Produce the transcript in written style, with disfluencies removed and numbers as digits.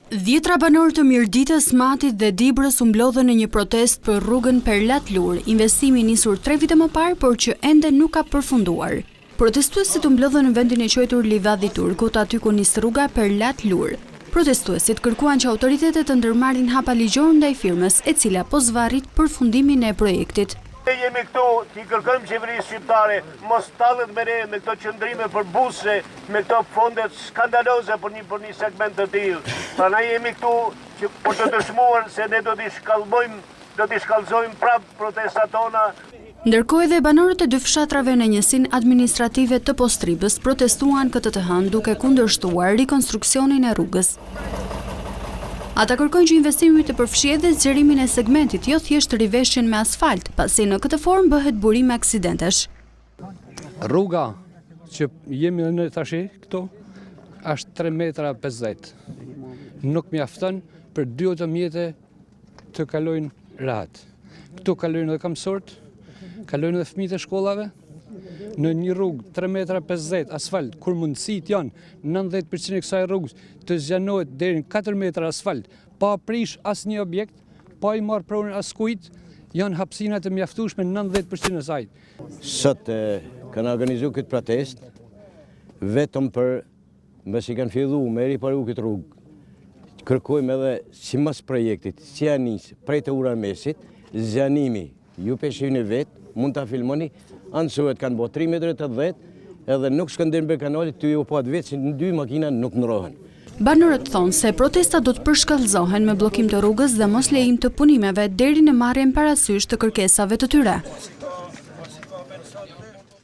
Dhjetra banorë të Mirditës, Matit dhe Dibrës u mblodhën në një protestë për rrugën Perlat-Lurë, investim i nisur tre vite më parë, por që ende nuk ka përfunduar. Protestuesit u mblodhën në vendin e quajtur Livadhi i Turkut, aty ku nis rruga Perlat-Lurë. Protestuesit kërkuan që autoritetet të ndërmarrin hapa ligjorë ndaj firmës, e cila po zvarrit përfundimin e projektit. Ne jemi këtu t'i kërkojmë qeverisë shqiptare mos tallet me ne me këto qëndrime përbuzëse, me këto fonde skandaloze për një për një segment të tillë. Prandaj jemi këtu që për të dëshmuar se ne do t'i shkallmojmë, do t'i shkallëzojmë prapë protestat tona. Ndërkohë edhe banorët e dy fshatrave në njësinë administrative të Postribës protestuan këtë të hënë duke kundërshtuar rikonstruksionin e rrugës. Ata kërkojnë që investimi të përfshijë edhe zgjerimin e segmentit, jo thjesht riveshjen me asfalt, pasi në këtë formë bëhet burim aksidentesh. Rruga që jemi ne tashi këtu është 3 metra 50. Nuk mjafton për dy automjete të kalojnë rahat. Këtu kalojnë edhe kamsorët, kalojnë edhe fëmijët e shkollave, në një rrugë 3 metra 50 asfalt, kur mundësitë janë 90% e kësaj rrugës të zgjanohet deri në 4 metra asfalt, pa prish asnjë objekt, pa i marrë pronën askujt, janë hapësina të mjaftueshme 90% e saj. Sot kanë organizu këtë protestë vetëm për Mbasi kanë fillu me riparu këtë rrugë, kërkojmë edhe simas projektit, si ja nis, prej te ura e mesit, zgjanimi, ju pe shihni vetë, mund ta filmoni, anësuet kanë bo 3 metre 80, edhe nuk shkon deri në kanalit, ty ju po atë vetë si në dy makina nuk ndrohen. Banorët thonë se protestat do të përshkallëzohen me bllokim të rrugës dhe moslejim të punimeve deri në marrjen parasysh të kërkesave të tyre.